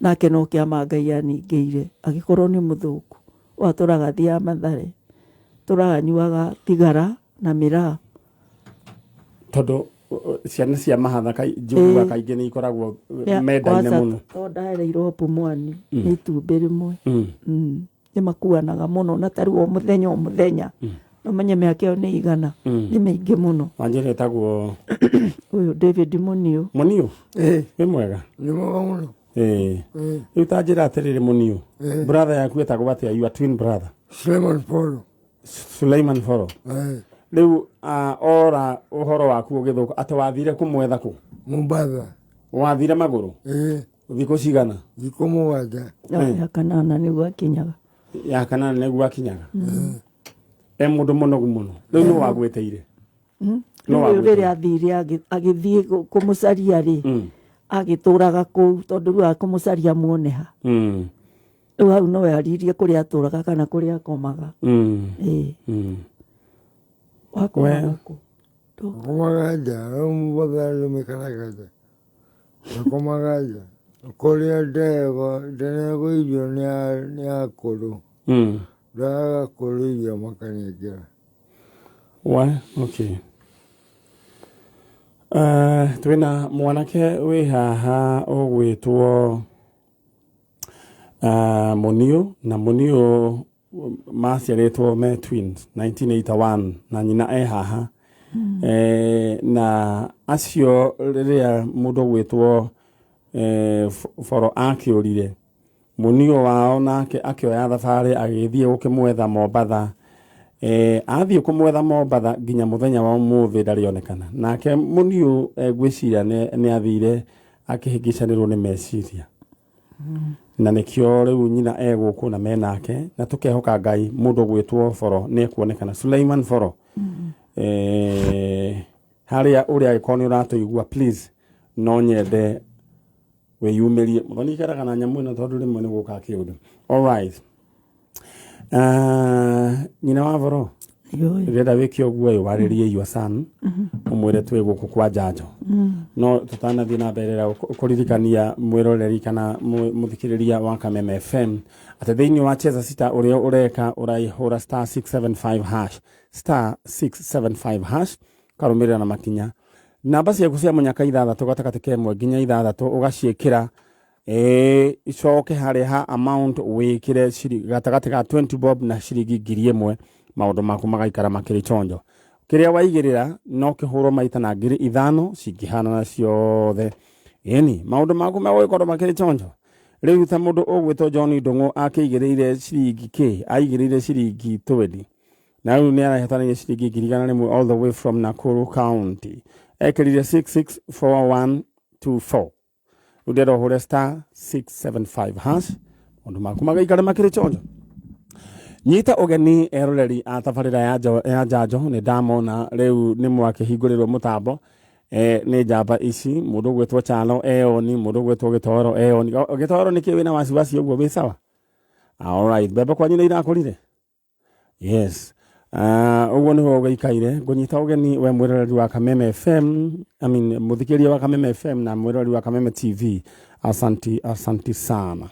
Nake no kĩama Ngai aningĩire, agĩkorwo nĩ mũthũku. Ũyũ atũraga athiaga Mathare, atũraga anyuaga thigara na mĩraa. Tondũ ciana cia mahatha njiguaga kaingĩ nĩ ikoragwo mendaine mũno. Tondũ ndahereirwo Pumwani nĩ itumbĩ rĩmwe. Nĩ makuanaga mũno na tarĩu o mũthenya o mũthenya. No menye mĩaka ĩyo nĩ igana. Nĩ mĩingĩ mũno. Wanjĩra ĩtagwo Ũyũ David Muniu. Muniu? Ĩĩ. Wĩ mwega? Nĩ mwega mũno. Ĩĩ. Rĩu ta njĩra atĩrĩrĩ Muniu. Brother yaku ĩtagwo atĩa? Your twin brother. Suleiman Polo. Suleiman Foro. Ĩĩ. Rĩu ora ũhoro waku ũgĩthũka atĩ wathire kũmwetha kũ? Mombatha. Wathire magũrũ? Ĩĩ. Thikũ cigana? Thikũ 7. Ya kanana nĩguo akinyaga. Ya kanana nĩguo akinyaga. E mũndũ mũnogu mũno. Rĩu nĩ wagwĩtĩire? No Rĩu wagwĩtĩire. rĩrĩa athire agĩthiĩ kũmũcaria rĩ, agĩtũraga kũu tondũ rĩu akũmũcaria muone ha. Rĩu hau no aririe kũrĩa atũraga kana kũrĩa akomaga. Ĩĩ. Wakomaga kũ? Akomaga nja, rĩu Mombatha andũ maikaraga nja. Akomaga nja. Kũrĩa ndeego irio nĩ akũrũ. Ndaga kũrĩa irio makanengera. We, okay. Twĩna mwanake wĩ haha ũgwĩtwo Muniu, na Muniu maciarĩtwo me twins 1981 na nyina e haha. Na acio rĩrĩa mũndũ ũgwĩtwo Boro akĩũrire, Muniu wao nake akĩoya thabarĩ agĩthiĩ gũkĩmwetha Mombatha. Athiĩ kũmwetha Mombatha nginya mũthenya wa ũmũthĩ ndarĩ onekana. Nake Muniu ngwĩciria nĩ athire akĩhĩngĩcanĩrwo nĩ meciria. Na nĩkĩo rĩu nyina e gũkũ na menake, na tũkehoka Ngai mũndũ ũgwĩtwo Boro nĩ ekuonekana. Suleiman Boro. Harĩa ũrĩa angĩkorwo nĩ ũratũigua please no nyende wĩyumĩrie. Mũthoni ikaraga na nyamũ ĩno tondũ rĩmwe nĩ gũkaga kĩũndũ. All right. Nyina wa Boro, ndĩrenda wĩke ũguo ĩ, warĩrie your son, ũmwĩre twĩ gũkũ kwa njanjo. No tũtanathiĩ na mbere ra kũririkania mwĩroreri kana mũthikĩrĩria wa Kameme FM atĩ thĩinĩ wa Cheza Sita ũrĩa ũreka ũraihũra star 675 hash, star 675 hash, ũkarũmĩrĩra na makinya. Namba ciaku cia mũnyaka 6 gatagatĩ ka 1 nginya 6 ũgaciĩkĩra. Icoke harĩa ha amount wĩkĩre gatagatĩ ka 20 bob na ciringi ngiri ĩmwe, maũndũ maku magaikara makĩrĩ chonjo. Kĩrĩa waigĩrĩra no kĩhũrwo maita na ngiri ithano cingĩhanana ciothe. Ĩni, maũndũ maku megũgĩkorwo makĩrĩ chonjo. Rĩu ta mũndũ ũgwĩtwo John Ndung'u akĩigĩrĩire ciringi kĩ? Aigĩrĩire ciringi 20. Na rĩu nĩ arahetanĩire ciringi ngiri igana rĩmwe all the way from Nakuru County. Ekĩrire 664124. Rĩu ndĩrenda ũhũre star 675 hash maũndũ maku magaikare makĩrĩ chonjo. Nyita ũgeni eroreri a tabarĩra ya njanjo, nĩ ndamona rĩu nĩ mwakĩhingũrĩrwo mũtambo. Nĩ njamba ici, mũndũ ũgwĩtwo Chano eoni, mũndũ ũgwĩtwo Gĩtoro eoni. Gĩtoro nĩkĩ wĩna wasiwasi ũguo, wĩ sawa? All right, mbembe kwanyu nĩ irakũrire? Yes. Ũguo nĩguo ũgĩikaire. Ngũnyita ũgeni we mwĩroreri wa Kameme FM, I mean, mũthikĩrĩria wa Kameme FM na mwĩroreri wa Kameme TV. Asanti, asanti sana.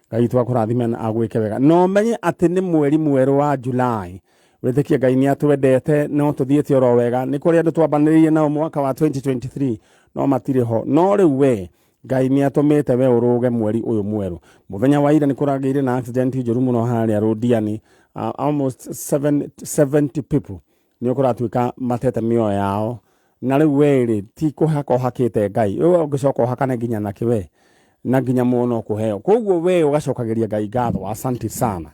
Ngai witũ akũrathime na agwĩke wega. Na ũmenye atĩ nĩ mweri mwerũ wa July. Wĩtĩkie Ngai nĩ atwendete, no tũthiĩte oro wega. Nĩ kũrĩ andũ twambanĩrĩirie nao mwaka wa 2023, no matirĩ ho. No rĩu we, Ngai nĩ atũmĩte we ũrũge mweri ũyũ mwerũ. Mũthenya wa ira nĩ kũragĩire na accident njũru mũno harĩa Rũndiani. Almost 70 people nĩ kũratuĩka matete mĩoyo yao. Na rĩu we rĩ, ti kũhaka ũhakĩte Ngai. Rĩu ũngĩcoka ũhakane nginya nakĩ we? Na nginya muono ũkũheo. Koguo we ũgacokagĩria Ngai ngatho. Asante sana.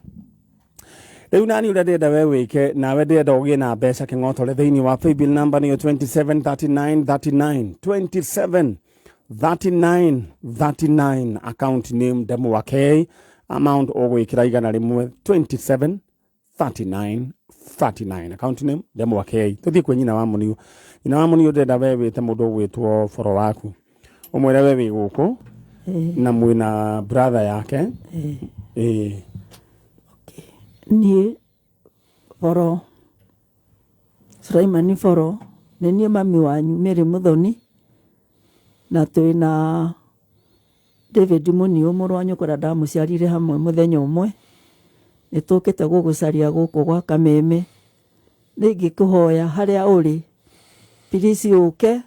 Rĩu nani ũrĩa ndĩrenda we wĩke, nawe ndĩrenda ũgĩe na mbeca kĩng'otore thĩinĩ wa paybill number nĩyo 273939, 273939, account name Ndemwa K, amount ũgwĩkĩra igana rĩmwe, 273939, account name Ndemwa K. Tũthiĩ kwĩ nyina wa Muniu. Nyina wa Muniu, ndĩrenda we wĩte mũndũ ũgwĩtwo Boro waku, ũmwĩre we wĩ gũkũ na mwĩna brother yake. Okay. Niĩ Boro Sulaimani Boro, nĩ niĩ mami wanyu Mary Muthoni, na twĩna David Muniu mũrũ wa nyũkwa ndamũciarire hamwe mũthenya ũmwe. Nĩ tũkĩte gũgũcaria gũkũ gwa Kameme. Nĩ ingĩkũhoya harĩa ũrĩ, please ũke,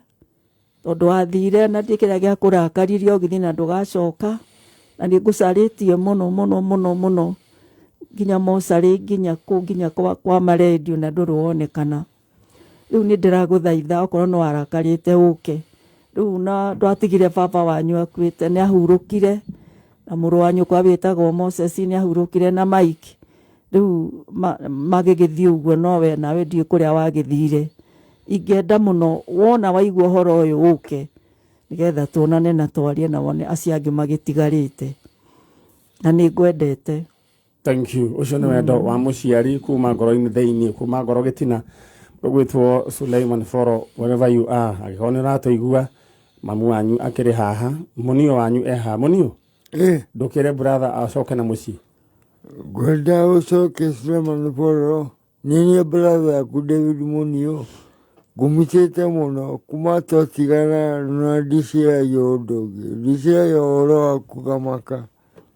tondũ wathire na ndiĩ kĩrĩa gĩakũrakaririe ũgĩthiĩ na ndũgacoka, na nĩ ngũcarĩtie mũno mũno mũno mũno nginya mocarĩ, nginya kũ, nginya kwa marendio na ndũrĩ wonekana. Rĩu nĩ ndĩragũthaitha okorwo nĩ warakarĩte ũke. Rĩu na ndwatigire baba wanyu akuĩte, nĩ ahurũkire, na mũrũ wa nyũkwa wĩtagwo Moses nĩ ahurũkire na Mike. Rĩu magĩgĩthiĩ ũguo, no we nawe ndiũĩ kũrĩa wagĩthire. Ingĩenda mũno wona waigua ũhoro ũyũ ũke, nĩgetha tuonane na twarie na wone acio angĩ magĩtigarĩte. Na nĩ ngwendete. Thank you. Ũcio nĩ wendo wa mũciari kuma ngoro-inĩ thĩinĩ, kuma ngoro gĩtina. Ũgwĩtwo Suleiman Foro, wherever you are, angĩkorwo nĩ ũratũigua, mamu wanyu akĩrĩ haha, mũnio wanyu e haha. Mũnio, ndũkĩre brother acoke na mũciĩ. Ngwenda ũcoke Suleiman Foro, nĩ niĩ brother yaku David Munio, ngũmicĩte mũno kuma twatigana na ndiciragia ũndũ ũngĩ, ndiciragia ũhoro waku ngamaka,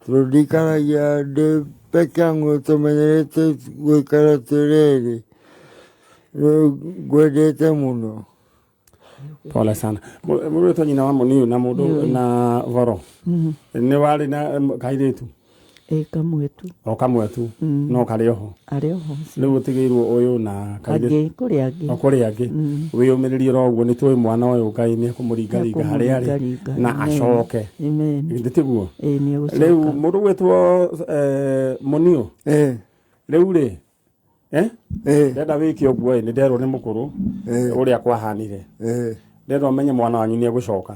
tondũ ndikaragia ndĩ peke yangu, tũmenyerete gũikara twĩ erĩ, rĩu ngwendete mũno. Pole sana. Mũrũĩtwo nyina wa Mũniu na mũndũ na Voro. Nĩ warĩ na kairĩtu? Ĩ, kamwe tu. O kamwe tu. No karĩ oho. Arĩ oho. Rĩu ũtigĩirwo ũyũ na kairĩtu. Angĩ kũrĩ angĩ. O kũrĩ angĩ. Wĩyũmĩrĩrie oro ũguo, nĩ tũĩ mwana ũyũ Ngai nĩ ekũmũringaringa harĩa arĩ Nĩekũmũringaringa. na Amen. acoke. Amen. Githĩ tiguo? Ĩ, nĩ Rĩu egũcoka. mũndũ gwĩtwo Mũniu. Rĩu rĩ, ndenda wĩke ũguo ĩ, nĩ nderwo nĩ mũkũrũ ũrĩa kwahanire. Ndenda ũmenye mwana wanyu nĩ egũcoka.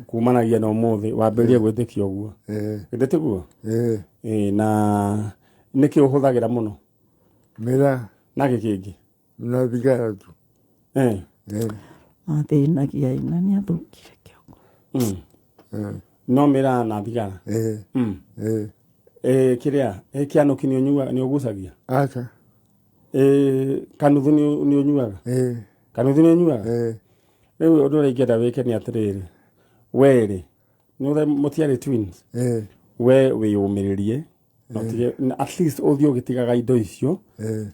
Kumanagia na ũmũthĩ wambĩrĩrie gwĩtĩkia ũguo. Githĩ tiguo? Ĩ, na nĩkĩ ũhũthagĩra mũno? Mĩraa. Na kĩ kĩngĩ? Na thigara tu. Mathĩnagia ĩ, na nĩ athũkire kĩongo. No mĩraa na thigara. Kĩrĩa, kĩanũki nĩ ũnyuaga, nĩ ũgucagia? Aca. Kanuthu nĩ ũnyuaga? Kanuthu nĩ ũnyuaga? Rĩu ũndũ ũrĩa ingĩenda wĩke nĩ atĩrĩrĩ, we rĩ, nĩ mũtiarĩ twins? We wĩyũmĩrĩrie, na ũtige, na at least ũthiĩ ũgĩtigaga indo icio,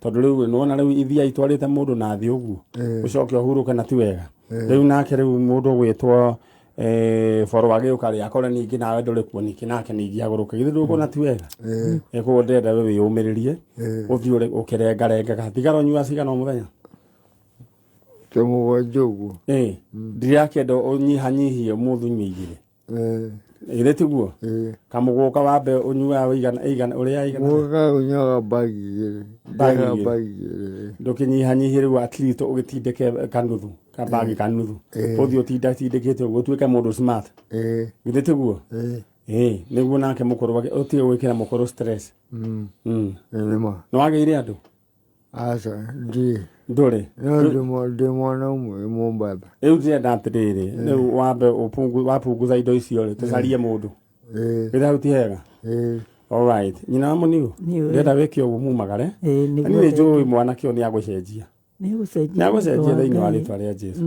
tondũ rĩu nĩwona rĩu ithia itwarĩte mũndũ na thĩ ũguo, ũcoke ũhurũke na ti wega. Rĩu nake rĩu mũndũ ũgwĩtwo Boro agĩũka rĩ, akore ningĩ nawe ndũrĩ kuo, ningĩ nake ningĩ agũrũke, githĩ ndũkuona ti wega? Koguo ndĩrenda we wĩyũmĩrĩrie, ũthiĩ ũkĩrengarengaga. Thigara ũnyuaga cigana o mũthenya? Ta mũgwanja ũguo. Ndirakĩenda ũnyihanyihie, ũmũthĩ ũnyue igĩrĩ. Githĩ tiguo? Kamũgũka wambe ũnyuaga ũigana, ĩigana, ũrĩa ĩigana? Mũgũka ũnyuaga bagi igĩrĩ. Bagi Ndĩaga igĩrĩ. bagi igĩrĩ. Ndũkĩnyihanyihie rĩu at least ũgĩtindĩke kanuthu, kabagi kanuthu. Ũthiĩ ũtindatindĩkĩte ũguo ũtuĩke mũndũ smart. Githĩ tiguo? Nĩguo nake mũkũrũ ũtige gwĩkĩra mũkũrũ stress. Nĩ ma. Nĩ wagĩire andũ? Aca, ndirĩ. Ndũrĩ? No ndĩ mwana ũmwe Mombatha. Rĩu ndĩrenda atĩrĩrĩ, rĩu wambe wapunguza indo icio rĩ, tũcarie mũndũ. Githĩ hau ti hega? Alright. Nyina wa Mũniu, ndĩrenda wĩke ũguo mumagare. Nĩguo. Na niĩ njũĩ mwanake ũyũ nĩ agũcenjia. Nĩ egũcenjia. Nĩ agũcenjia thĩinĩ wa rĩtwa rĩa Jesu.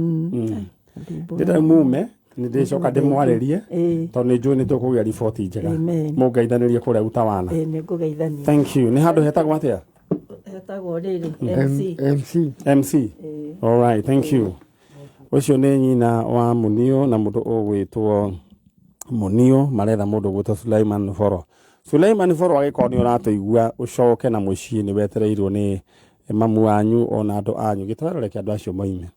Ndĩrenda mume, nĩ ndĩcoka ndĩmwarĩrie, tondũ nĩ njũĩ nĩ tũkũgĩa riboti njega. Mũngeithanĩrie kũrĩa Utawana. Nĩ ngũgeithania. Thank you. Nĩ handũ hetagwo atĩa? Hetagwo rĩrĩ, MC. MC. MC. All right, thank you. Ũcio nĩ nyina wa Mũniũ na mũndũ ũgwĩtwo Mũniũ, maretha mũndũ ũgwĩtwo Suleiman Boro. Suleiman Boro, agĩkorwo nĩ ũratũigua, ũcoke na mũciĩ, nĩ wetereirwo nĩ mamu wanyu ona andũ anyu. Gĩtoero reke andũ acio moime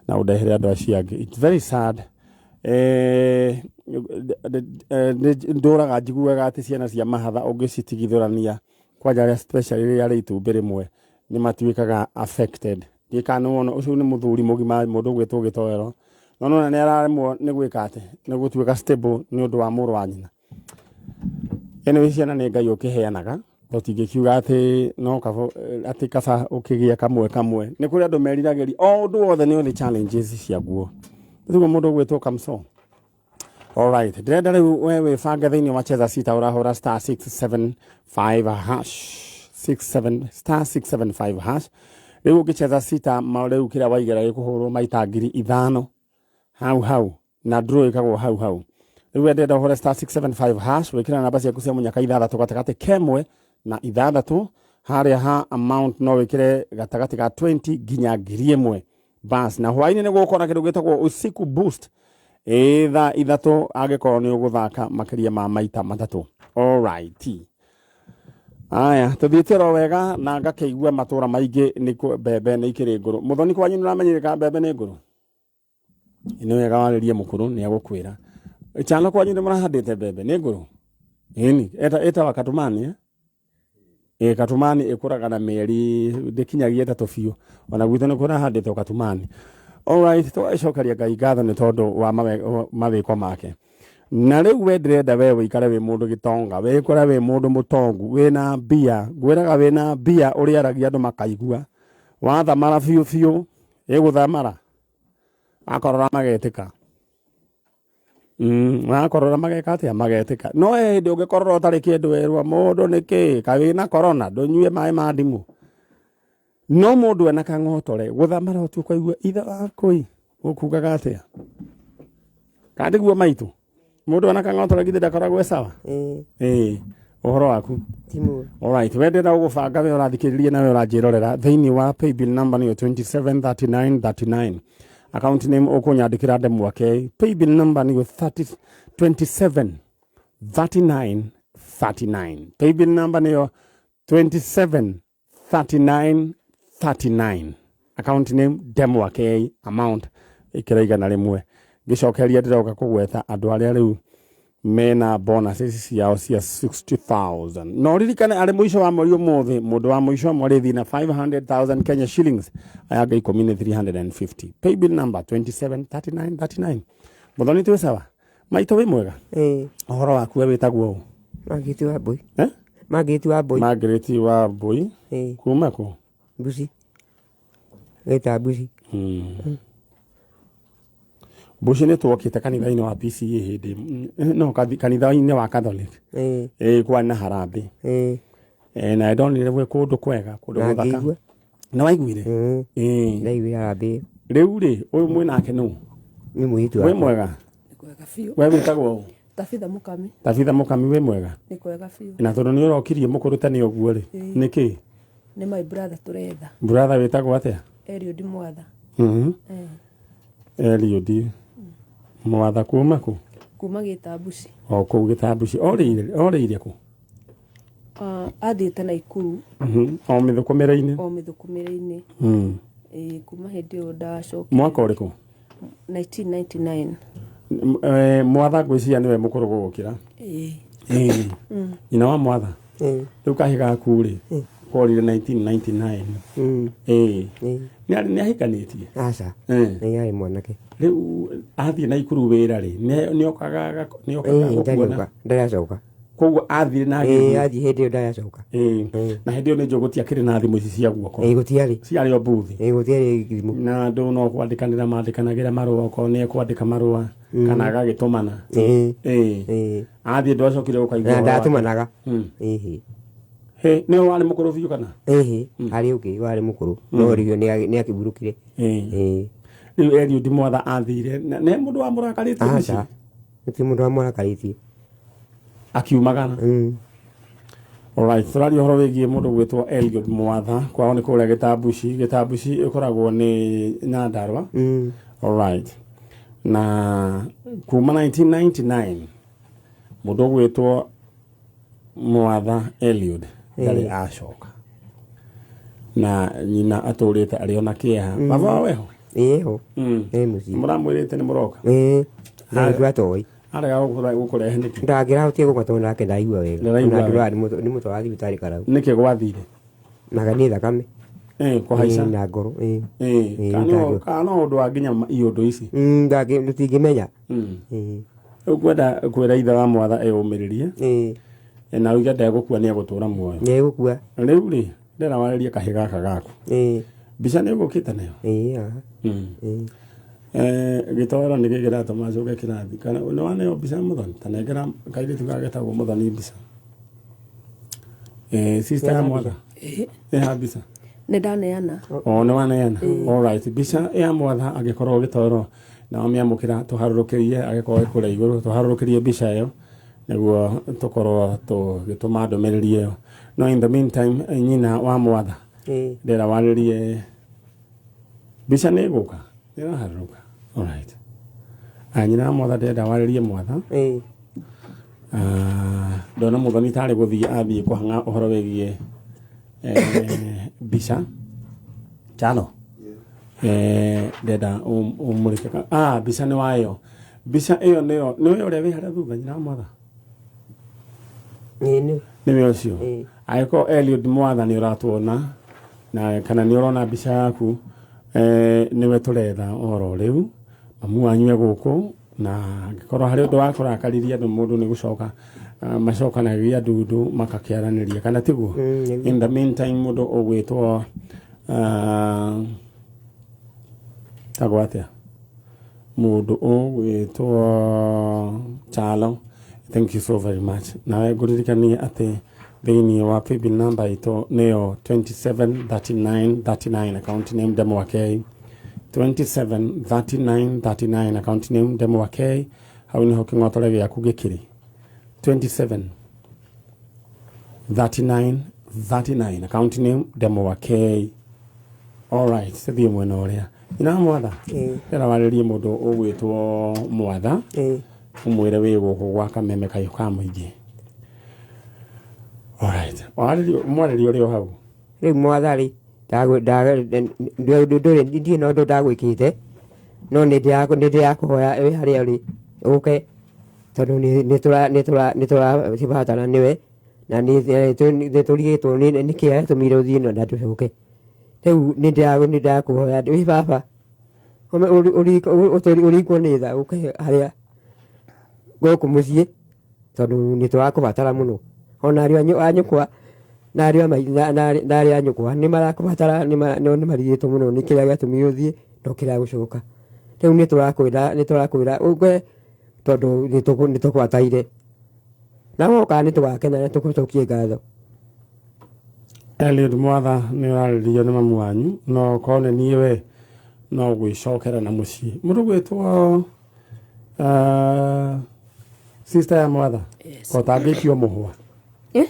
na ũndehere andũ acio angĩ. It's very sad. Ndũraga njiguaga atĩ ciana cia mahatha ũngĩcitigithũrania kwanja arĩa especially rĩrĩa rĩ itumbĩ rĩmwe nĩ matuĩkaga affected. Ndiũĩ kana nĩ wona ũcio nĩ mũthuri mũgima mũndũ ũgwĩtwo Gĩtoero, no nĩwona nĩ araremwo nĩ gwĩka atĩ nĩ gũtuĩka stable nĩ ũndũ wa mũrũ wa nyina. Anyway, ciana nĩ Ngai ũkĩheanaga, tũtingĩkiuga atĩ no kaba, atĩ kaba ũkĩgĩa kamwe kamwe. Nĩ kũrĩ andũ meriragĩria o ũndũ wothe nĩ ũrĩ challenges ciaguo. Rĩu mũndũ ũgwĩtwo Kamso. Alright, ndĩrenda rĩu we wĩbange thĩinĩ wa Cheza Sita, ũrahũra star 675 hash, 67 star 675 hash. Rĩu ũngĩcheza sita ma rĩu kĩrĩa waigĩra gĩkũhũrwo maita 5,000 hau hau, na draw ĩkagwo hau hau. Rĩu we ndĩrenda ũhũre star 675 hash, wĩkĩre namba ciaku cia mũnyaka ithathatũ gatagatĩ kemwe na ithathatũ. Harĩa ha amount no wĩkĩre gatagatĩ ga 20 nginya 1000. Bas, na hwaĩ-inĩ nĩ gũgũkorwo na kĩndũ gĩtagwo usiku boost ĩ thaa 3 angĩkorwo nĩ ũgũthaka makĩria ma maita 3. Alright. Aya, tũthiĩte oro wega na ngakĩigua matũra maingĩ nĩ mbembe nĩ ikĩrĩ ngũrũ. Mũthoni kwanyu nĩ ũramenyire kana mbembe nĩ ngũrũ? Nĩ wega warĩrie mũkũrũ nĩ agũkwĩra. Chano kwanyu nĩ mũrahandĩte mbembe nĩ ngũrũ? Ĩni, ĩtawa katumani eh? Ĩ katumani ĩkũraga na mĩeri ndĩkinyagia 3 biũ. Ona gwitũ nĩ kũrahandĩtwo katumani. Alright, tũgagĩcokeria Ngai ngatho nĩ tondũ wa mawĩko make. Na rĩu we ndĩrenda we ũikare wĩ mũndũ gĩtonga, wĩkore wĩ mũndũ mũtongu, wĩna mbia, ngwĩraga wĩna mbia ũrĩaragia andũ makaigua. Wathamara biũ biũ, ĩgũthamara, wakorora magetĩka. Wakorora mageka atĩa? Magetĩka. No he hĩndĩ ũngĩkorora ũtarĩ kĩndũ werwo mũndũ nĩkĩ, kaĩ wĩna corona, ndũnyue maĩ ma ndimũ. No mũndũ ena kang'otore, gũthamara ũtu ũkaigua ithe waku ĩ, ũkugaga atĩa? Kana tiguo maitũ? Mũndũ ena kang'otore githĩ ndakoragwo e sawa? Ĩĩ. Ũhoro waku? Ti mũru. Alright, we ndĩrenda gũgũbanga we ũrathikĩrĩria na we ũranjĩrorera thĩinĩ wa paybill number nĩyo 273939. Account name ũkũnyandĩkĩra Ndemwa K. Paybill number nĩyo 273939. Paybill number nĩyo 273939. Account name Ndemwa K, amount ĩkĩra 100. Ngĩcokeria ndĩroka kũgweta andũ arĩa rĩu mena bonuses ciao cia 60,000. No ririkane arĩ mũico wa mweri ũmũthĩ, mũndũ wa mũico mwarĩthi na 500,000 Kenya shillings, aya angĩ 10 nĩ 350. Paybill number 273939. Mũthoni twĩ sawa? Maitũ wĩ mwega? Ĩĩ. Ũhoro waku we wĩtagwo ũ? Margaret wa Mbũi. Eh? Margaret wa Mbũi. Margaret wa Mbũi. Ĩĩ. Kuma kũ? Mbuci. Gĩta Mbuci. Mbuci nĩ twokĩte kanitha-inĩ wa PCA hĩndĩ, no kanitha-inĩ wa Catholic. Ĩĩ. Ĩĩ, kwarĩ na harambee. Ĩĩ. Na ndonire gwĩ kũndũ kwega, kũndũ Na gũthaka. ngĩigua. Nĩ waiguire? Ĩĩ. Ndaiguire harambee. Rĩu rĩ, ũyũ mwĩ nake nũ? Nĩ mũirĩtu Wĩ wakwa. mwega? Nĩ kwega biũ. We wĩtagwo ũ? Tabitha Mũkami. Tabitha Mũkami wĩ mwega? Nĩ kwega biũ. Na tondũ nĩ ũrokirie mũkũrũ tene ũguo rĩ, nĩ kĩ? Nĩ my brother tũretha. Brother wĩtagwo atĩa? Eliud Mwatha. Eliud Mwatha kuma kũ? Kuma Gĩtambuci. O kũu Gĩtambuci. Orĩire kũ? Athiĩte Naikuru. O mĩthũkũmĩre-inĩ? O mĩthũkũmĩre-inĩ. Ĩĩ, kuma hĩndĩ ĩyo ndacokire. Mwaka ũrĩkũ? 1999. Mwatha ngwĩciria nĩwe mũkũrũ gũgũkĩra. Ĩĩ. Ĩĩ. Nyina wa Mwatha? Ĩĩ. Rĩu kahĩ gaku rĩ, korire 1999. Ĩĩ. Nĩ ahikanĩtie? Aca. Ĩĩ. Nĩ arĩ mwanake. Rĩu athiĩ Naikuru wĩra rĩ, nĩ okaga gũkuona? Ndarĩ acoka. Koguo athire na Ĩĩ, agĩthiĩ. athiĩ hĩndĩ ĩyo ndarĩ acoka. Ĩĩ. Na hĩndĩ ĩyo nĩ njũĩ gũtiakĩrĩ na thimũ ici cia guoko. Ĩĩ, gũtiarĩ. Ciarĩ o mbuthi. Ĩĩ, gũtiarĩ thimũ. Na andũ no kwandĩkanĩra mandĩkanagĩra marũa, okorwo nĩ ekwandĩka marũa kana agagĩtũmana. Ĩĩ. Ĩĩ. Ĩĩ. Athiĩ ndwacokire ũkaigua Na ũhoro wake. ndatũmanaga. Ĩhĩ. Hĩ, nĩwe warĩ mũkũrũ biũ kana? Ĩhĩ, harĩ ũngĩ warĩ mũkũrũ. No rĩu nĩ akĩburũkire. Ĩĩ. Ĩĩ. Rĩu Eliud Mwatha athire. Na nĩ mũndũ wamũrakarĩtie mũciĩ? Aca. Gũtirĩ mũndũ wamũrakarĩtie. Akiumagara. Alright, tũraria ũhoro wĩgiĩ mũndũ gwĩtwo Eliud Mwatha, kwao nĩ kũrĩa Gĩtambuci. Gĩtambuci ĩkoragwo nĩ Nyandarua. Alright. Na kuma 1999 mũndũ ũgwĩtwo Mwatha Eliud ndarĩ acoka. Na nyina atũrĩte arĩ ona kĩeha. Baba wao eho? Ĩĩ ho. Ĩ mũciĩ. Mũramwĩrĩte nĩ mũroka? Ĩĩ. Na ndwatoĩ. Arega gũkũrehe nĩkĩ? Ndangĩrahotire gũka tondũ nake ndaigua wega. Ndaraigua Ona wega. ndũra nĩ mũtwara thibitarĩ karau. Nĩkĩ gwathire? Naga nĩ thakame. Kũhaica. Ĩĩ, na ngoro. Ĩĩ. Ĩĩ, Ĩĩ, kana no ũndũ wa nginya iũndũ ici. Tũtingĩmenya. Ĩĩ. Rĩu kwenda kwĩra ithe wa Mwatha eyũmĩrĩrie. Ĩĩ. Na uge ndegũkua nĩ egũtũra muoyo. Nĩ egũkua. Rĩu rĩ, ndĩrenda warĩrie kahĩ gaka gaku. Ĩĩ. Mbica nĩ ũgũkĩte nayo? Ĩĩ, haha. Ĩĩ. Gĩtoero nĩkĩ kĩratũma njoke kĩrathi? Kana nĩ waneo mbica ya Mũthoni? Ta nengera kairĩtu gaka getagwo Mũthoni mbica. Sister ya Mwatha? Ĩĩ. Ĩha mbica? Nĩ ndaneana. O, nĩ waneana? Alright, mbica ya Mwatha angĩkorwo gĩtoero Na wamĩamũkĩra tũharũrũkĩrie, angĩkorwo ĩ kũrĩa igũrũ, tũharũrũkĩrie mbica ĩyo nĩguo tũkorwo tũgĩtũma ndũmĩrĩri ĩyo. No in the meantime, nyina wa Mwatha, ndĩrenda warĩrie mbica nĩ ĩgũka, nĩ ĩraharũrũka. Alright. Ah, nyina wa Mwatha, ndĩrenda warĩrie Mwatha. Ah, ndona Mũthoni tarĩ gũthiĩ athiĩ kũhang'a ũhoro wĩgiĩ mbica chano. Ndenda ũmũrĩke ah, mbica nĩ wayo, mbica ĩyo nĩyo nĩwe ũrĩa wĩ harĩa thutha, nyina wa Mwatha. Ĩĩ, nĩ. Nĩwe ũcio. Ĩĩ. Angĩkorwo Eliud Mwatha nĩ ũratuona na kana nĩ ũrona mbica yaku, nĩwe tũretha oro rĩu, mamu wanyu e gũkũ, na angĩkorwo harĩ ũndũ wa kũrakaririe andũ, mũndũ nĩ gũcoka macokanagia ndundu makakĩaranĩria, kana tiguo? Nĩguo. In the meantime, mũndũ ũgwĩtwo tagwo atĩa, mũndũ ũgwĩtwo Chalo, thank you so very much. Nawe ngũririkanie atĩ thĩinĩ wa paybill number itũ nĩyo 273939, account name Demo K, 273939, account name Demo K. Hau nĩho kĩng'otore gĩaku gĩkĩrĩ, 27 39 39, account name Demo K. Alright, tũthiĩ mwena ũrĩa nyina wa Mwatha. Ndĩra warĩrie mũndũ ũgwĩtwo Mwatha, ũmwĩre wĩ gũkũ gwa Kameme Kayũ ka mũingĩ. Alright, warĩrie mwarĩrie ũrĩ o hau. Rĩu Mwatha rĩ, ndũrĩ ndirĩ na ũndũ ndagwĩkĩte, no nĩ ndĩrakũhoya wĩ harĩa ũrĩ ũke, tondũ nĩ tũrabatara nĩwe, na nĩ tũrigĩtwo nĩ kĩrĩa gĩatũmire ũthiĩ na ndũcoke. Rĩu nĩ ndĩrakũhoya wĩ baba, ũringwo nĩ tha ũke harĩa gũkũ mũciĩ, tondũ nĩ tũrakũbatara mũno. Ona ariũ a nyũkwa na ariũ a na ariũ a nyũkwa nĩ marakũbatara, no nĩ marigĩtwo mũno nĩ kĩrĩa gĩatũmire ũthiĩ no kĩrĩa gũcoka. Rĩu nĩ tũrakwĩra ũke, tondũ nĩ tũgwataire, na woka nĩ tũgakena na tũgũcokie ngatho. Eliud Mwatha, nĩ ũrarĩrio nĩ mamu wanyu, no korwo nĩ niĩ we no gwĩcokera na mũciĩ. Mũndũ gwĩtwo sister ya Mwatha. Yes. Ko tangĩikio mũhwa? Eh?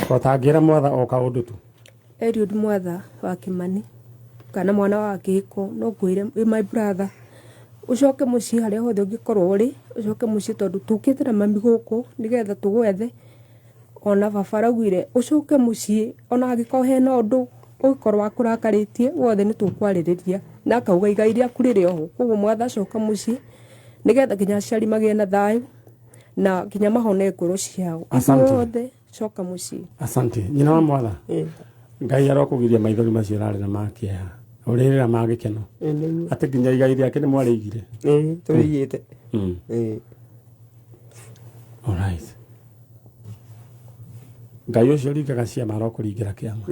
Ko tangĩra Mwatha o kaũndũ tu? Eliud Mwatha wa Kimani kana mwana wa Kĩhiko, no ngwĩre wĩ my brother, ũcoke mũciĩ harĩa hothe ũngĩkorwo ũrĩ, ũcoke mũciĩ, tondũ tũkĩte na mami gũkũ nĩgetha tũgwethe. Ona baba araugire ũcoke mũciĩ, ona angĩkorwo hena ũndũ ũngĩkorwo wakũrakarĩtie wothe, nĩ tũkwarĩrĩria, na akauga igai rĩaku rĩrĩ oho. Koguo Mwatha, coka mũciĩ nĩgetha nginya aciari magĩe na thayũ na nginya mahone ngoro ciao. Asante. Ithuothe, coka mũciĩ. Asante, nyina wa Mwatha. Ngai arokũgiria maithori macio ũrarĩra ma kĩeha, ũrĩrĩra ma gĩkeno, Nĩguo. atĩ nginya igai rĩake nĩ mwarĩigire. Ĩĩ, tũrĩigĩte. Ĩĩ. Alright. Ngai ũcio ũringaga ciama arokũringĩra kĩama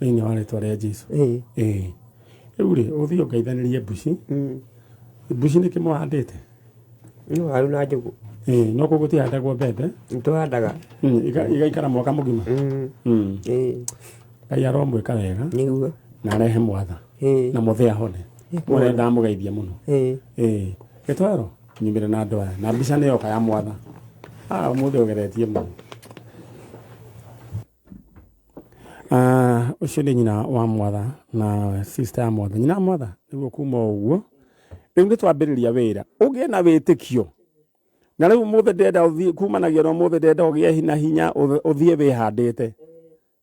thĩinĩ wa rĩtwa rĩa Jesu. Ĩĩ, rĩu rĩ, ũthiĩ ũngeithanĩrie mbuci. Mbuci nĩ kĩmũhandĩte? No waru na njũgũ. Ĩĩ, no kũu gũtihandagwo mbembe? Nĩtũhandaga. Igaikara mwaka mũgima. Ngai aromwĩka wega na arehe Mwatha na mũthĩ ahone. Mwene ndamũgeithia mũno. Ĩĩ, gĩtwaro nyumĩre na andũ aya na mbica nĩ yoka ya Mwatha. Ah, ũmũthĩ ũgeretie mũno. Ah, ũcio nĩ nyina wa Mwatha na sister ya Mwatha. Nyina wa Mwatha, nĩguo kuma o ũguo rĩu nĩ twambĩrĩria wĩra, ũgĩe na wĩtĩkio. Na rĩu ũmũthĩ ndĩrenda ũthiĩ, kumanagia na ũmũthĩ ndĩrenda ũgĩe na hinya, ũthiĩ wĩhandĩte.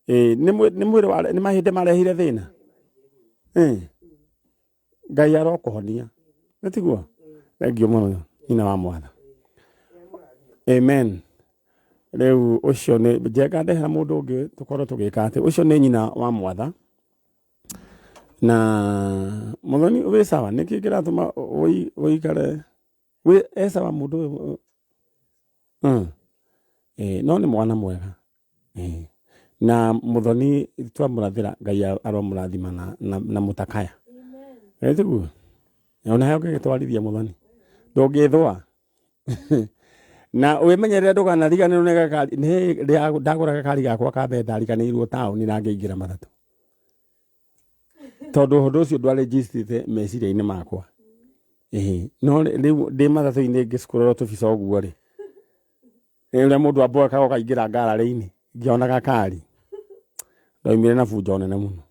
Ĩĩ, nĩ mwĩrĩ wa nĩ mahĩndĩ marehire thĩna. Ĩĩ, Ngai arokũhonia, nĩ tiguo? Thengiũ mũno, nyina wa Mwatha. Amen. Rĩu ũcio nĩ njenga, ndehera mũndũ ũngĩ tũkorwo tũgĩka atĩ ũcio nĩ nyina wa Mwatha na Mũthoni. Wĩ sawa? Nĩkĩ kĩratũma ũikare wĩ e sawa mũndũ ũyũ? Ĩĩ, no nĩ mwana mwega. Ĩĩ. Na Mũthoni twamũrathĩra, Ngai aromũrathima na mũtakaya. Ĩ tiguo? Ona he ũngĩgĩtwarithia Mũthoni ndũngĩthũa, na wĩmenyerere ndũkanariganĩrwo nĩ gakari. Nĩ ndagũra gakari gakwa ka mbere, ndariganĩirwo taũni na ngĩingĩra matatũ, tondũ ũndũ ũcio ndwarĩnjicĩte meciria-inĩ makwa. Ĩhĩ, no rĩu ndĩ matatũ-inĩ ngĩcukũrwo tũbica ũguo rĩ, ũrĩa mũndũ amboeka ũkaingĩra ngararĩ-inĩ ngĩona gakari, ndaumire na bunjo nene mũno.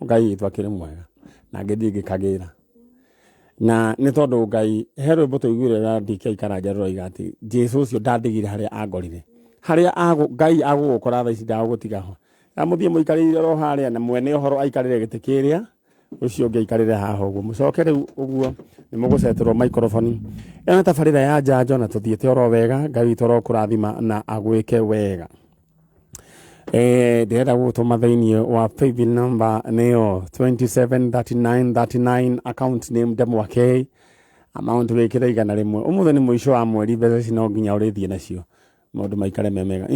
Ngai witũ akĩrĩ mwega na ngĩthiĩ ngĩkagĩra. Na nĩ tondũ Ngai, he rwĩmbo tũiguire rwa DK Karanja rũroiga atĩ Jesu ũcio ndandigire harĩa angorire. Harĩa Ngai agũgũkora thaa ici ndagũgũtiga ho. Na mũthiĩ mũikarĩire oro harĩa na mwene ũhoro aikarĩre gĩtĩ kĩrĩa, ũcio ũngĩ aikarĩre haha ũguo. Mũcoke rĩu ũguo nĩ mũgũceterwo microphone. Ĩno nĩ tabarĩra ya njanjo na tũthiĩte oro wega, Ngai witũ arokũrathima na agwĩke wega. Ndĩrenda gũgũtũma thĩinĩ wa paybill number nĩyo 273939 account name Ndemwa K, amount wĩkĩre 100. Ũmũthĩ nĩ mũico wa mweri, mbeca ici no nginya ũrĩthiĩ nacio maũndũ maikare me mega.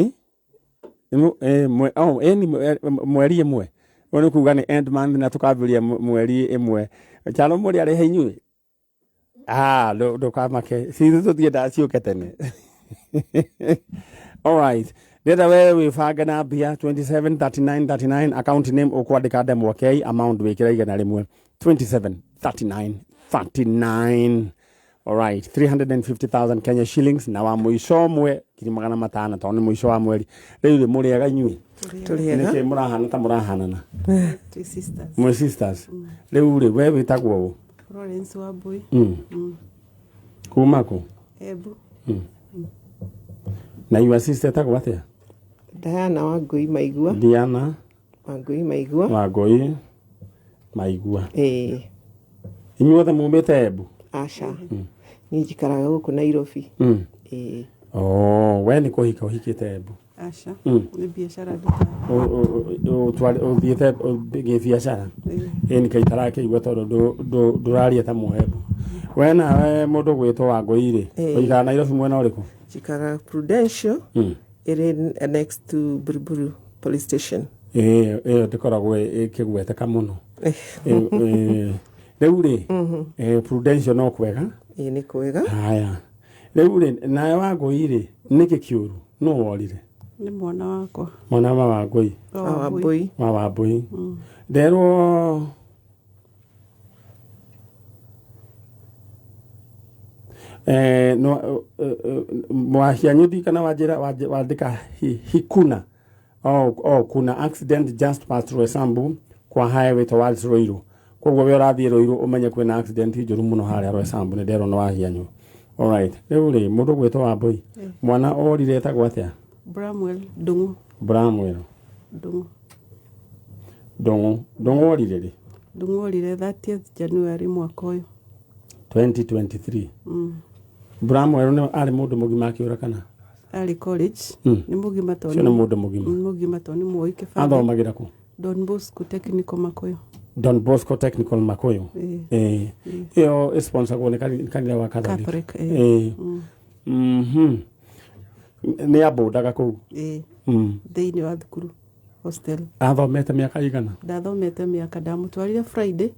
Mweri ĩmwe ũyũ nĩ kuga nĩ end month na tũkambĩrĩria mweri ĩmwe. Chalo mũrĩ arĩhe inyuĩ? Ah, ndũkamake, citũ tũtiendaga ciũke tene. Alright, ndĩrenda we wĩbange na mbia 27 39 39 account name ũkwandĩka Ndemwa K, amount wĩkĩre 100, 27 39 39. Alright, 350,000 Kenya shillings na wa mũico ũmwe 500,000 tondũ nĩ mũico wa mweri. Rĩu rĩ mũrĩega inyuĩ? Tũrĩega. Nĩkĩ mũrahana ta mũrahanana? Twĩ sisters. Mwĩ sisters. Rĩu rĩ we wĩtagwo ũ? Florence Wambui. Kuma kũ? Embu. Na your sister etagwo atĩa? Diana Wangui Maigua. Diana Wangui Maigua. Wangui Maigua. Ĩĩ. Inyuothe mumĩte Embu? Aca. Niĩ njikaraga gũkũ Nairobi. Ĩĩ. Oh, we nĩ kũhika ũhikĩte Embu? Aca. Nĩ biacara ndutaga. Ũthiĩte gĩbiacara? Ĩĩ nĩkĩo itarakĩigua tondũ ndũraria ta Mũembu. We nawe mũndũ ũgwĩtwo Wangũi rĩ, ũikaraga Nairobi mwena ũrĩkũ? Njikaraga Prudential, ĩrĩ next to Buruburu police station. Ĩĩ, ĩyo ndĩkoragwo ĩkĩgweteka mũno. Rĩu rĩ, Prudential no kwega? Ĩĩ nĩ kwega. Haya. Rĩu rĩ, nawe Wangũi rĩ, nĩkĩ kĩũru? Nũ worire? Nĩ mwana wakwa. Mwana wa Wangũi? Wa Wambũi. Wa Wambũi. Nderwo no, mwahianyũthi kana wanjĩra wandĩka hikuna. Oh, kuna accident just past Roysambu kwa highway towards Ruiru. Koguo we ũrathiĩ Ruiru ũmenye kwĩna accident njũru mũno harĩa Roysambu, nĩ nderwo nĩ wahianyũ. Alright, rĩu rĩ mũndũ gwĩtwo Wambũi, mwana orire etagwo atĩa? Bramwell Ndung'u. Bramwell Ndung'u. Ndung'u. Ndung'u orire rĩ? Ndung'u orire 30th January mwaka ũyũ. 2023. Bramwell nĩ arĩ mũndũ mũgima akĩũra kana? Arĩ college. Nĩ mũgima tondũ Ũcio nĩ mũndũ mũgima. Nĩ mũgima tondũ nĩ muoyi kĩbandĩ. Athomagĩra kũ? Don Bosco Technical Makuyu. Don Bosco Technical Makuyu. Ĩyo ĩsponsagwo nĩ kanitha wa Catholic. Catholic, Nĩ ambũndaga kũu? Ĩĩ. Thĩinĩ wa thukuru hostel. Athomete mĩaka igana? Ndathomete mĩaka, ndamũtwarire Friday.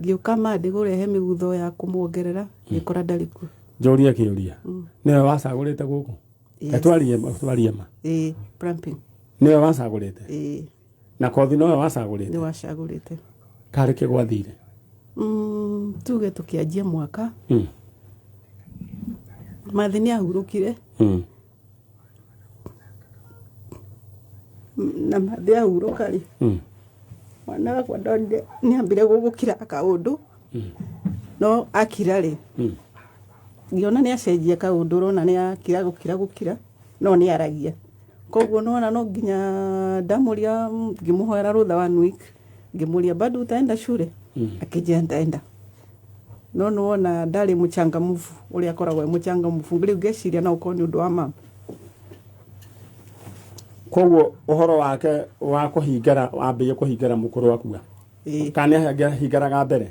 Ngĩũka Monday kũrehe mĩgutho ya kũmuongerera, ngĩkora ndarĩ kuo. Njũrie kĩũria. Nĩwe wacagũrĩte gũkũ? Yes. Twarie ma. Ĩĩ, plumping. Nĩwe wacagũrĩte? Ĩĩ. Na kothi nowe wacagũrĩte? Nĩ wacagũrĩte. Karĩ kĩ gwathire? Tuge tũkĩanjia mwaka. Mathi nĩ ahurũkire. Na Mathi ahurũka rĩ, mwana wakwa ndonire nĩ ambire gũgũkira kaũndũ. No akira rĩ, ngĩona nĩ acenjia kaũndũ, ũrona nĩ akira gũkira gũkira, no nĩ aragia. Koguo nona no nginya ndamũria, ngĩmũhoera rũtha 1 week, ngĩmũria bado utaenda shule? Akĩnjĩra nitaenda. No nĩwona ndarĩ mũchangamfu ũrĩa akoragwo e mũchangamfu, rĩu ngeciria no ũkorwo nĩ ũndũ wa mama. Koguo ũhoro wake wa kũhingara wambĩrĩirie kũhingara mũkũrũ akua? Kana nĩ ahingaraga mbere?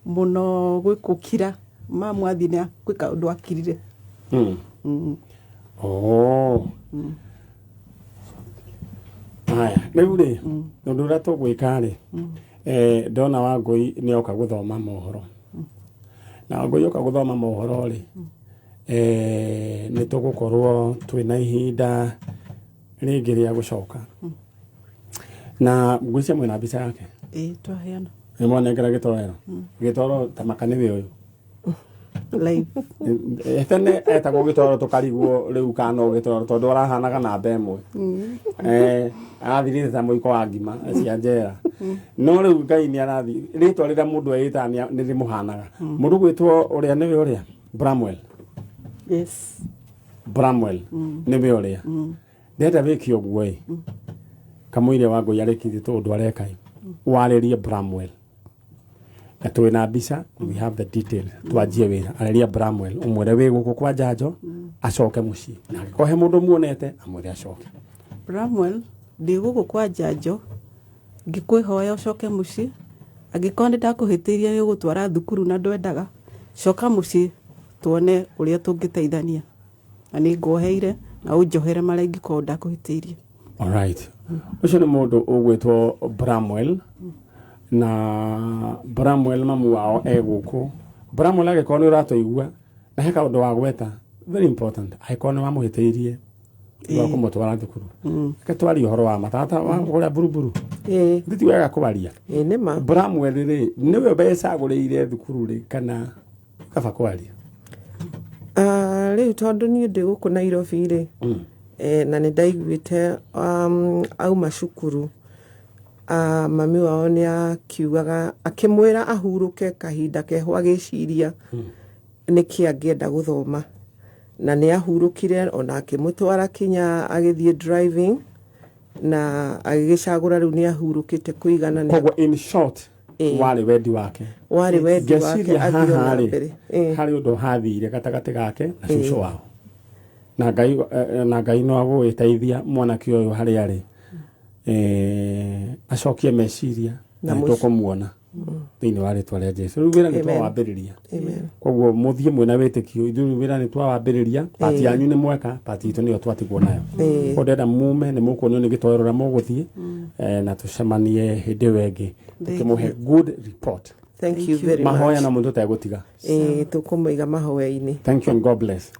Mũno gwĩkũkira, mamu athiĩ nĩ kwĩ kaũndũ akirire. Oh. Haya, rĩu rĩ, ũndũ ũrĩa tũgwĩka rĩ, ndona Wangũi nĩ oka gũthoma mohoro. Na Wangũi oka gũthoma mohoro rĩ, nĩ tũgũkorwo twĩna ihinda rĩngĩ rĩa gũcoka. Na ngwĩciria mwĩna mbica yake? Ĩĩ, twaheana. Nĩ mwanengera gĩtoero? Gĩtoero ta maka nĩwe ũyũ? Live. Eh, tene etagwo gĩtoro tũkarigwo rĩu kana no gĩtoro tondũ arahanaga namba ĩmwe. Eh, arathirĩte ta mũiko wa ngima cia njera, no rĩu Ngai nĩ arathi rĩtwa rĩrĩa mũndũ eĩtaga nĩ rĩmũhanaga. Mũndũ gwĩtwo ũrĩa nĩwe ũrĩa Bramwell. Yes. Bramwell nĩwe ũrĩa ndenda wĩke ũguo ĩ kamũire wa ngũi arĩkithie tũndũ areka ĩ warĩrie Bramwell na twĩ na mbica, we have the details. Twanjie wĩra, arĩria Bramwell ũmwĩre wĩ gũkũ kwa njanjo acoke mũciĩ, na angĩkorwo he mũndũ muonete amwĩre acoke. Bramwell, ndĩ gũkũ kwa njanjo ngĩkwĩhoya ũcoke mũciĩ. Angĩkorwo nĩ ndakũhĩtĩirie nĩ ũgũtwara thukuru na ndwendaga, coka mũciĩ tuone ũrĩa tũngĩteithania, na nĩ nguoheire na ũnjohere marĩa ingĩkorwo ndakũhĩtĩirie. Alright, ũcio nĩ mũndũ ũgwĩtwo Bramwell, na Bramwell mamu wao e gũkũ. Bramwell, angĩkorwo nĩ ũratũigua na he kaũndũ wa gweta very important, angĩkorwo nĩ wamũhĩtĩirie wa kũmũtwara thukuru, reke twarie ũhoro wa matata wa kũrĩa buruburu. Ti wega kwaria. Ĩĩ, nĩ ma. Bramwell rĩ, nĩwe wecagũrĩire thukuru rĩ kana kaba kwaria? Ah, rĩu tondũ niĩ ndĩ gũkũ Nairobi rĩ, na nĩ ndaiguĩte auma cukuru, mami wao nĩ akiugaga akĩmwĩra ahurũke kahinda keho agĩciria nĩkĩ angĩenda gũthoma, na nĩ ahurũkire ona akĩmũtwara kinya agĩthiĩ driving na agĩgĩcagũra. Rĩu nĩ ahurũkĩte kũigana Koguo in short, warĩ wendi wake. Warĩ wendi wake. Ngeciria athiĩ ona haha rĩ mbere. Harĩ ũndũ hathire gatagatĩ gake na cũcũ wao, na Ngai na Ngai no agũgĩteithia mwanake ũyũ harĩa arĩ, acokie meciria na Na nĩ tũkũmuona thĩinĩ wa rĩtwa rĩa Jesu. Rĩu wĩra nĩ Amen. twawambĩrĩria. Amen. Koguo mũthiĩ mwĩna wĩtĩkio, ithuĩ rĩu wĩra nĩ twawambĩrĩria. Part yanyu nĩ mweka, part itũ nĩyo twatigwo nayo. Koguo ndĩrenda mume nĩ mũkuonio nĩ gĩtoero ũrĩa mũgũthiĩ, na tũcemanie hĩndĩ ĩyo ĩngĩ tũkĩmũhe good report. Thank you very Mahoya much. na mũndũ ũtegũtiga. Tũkũmũiga mahoya-inĩ. Thank you and God bless.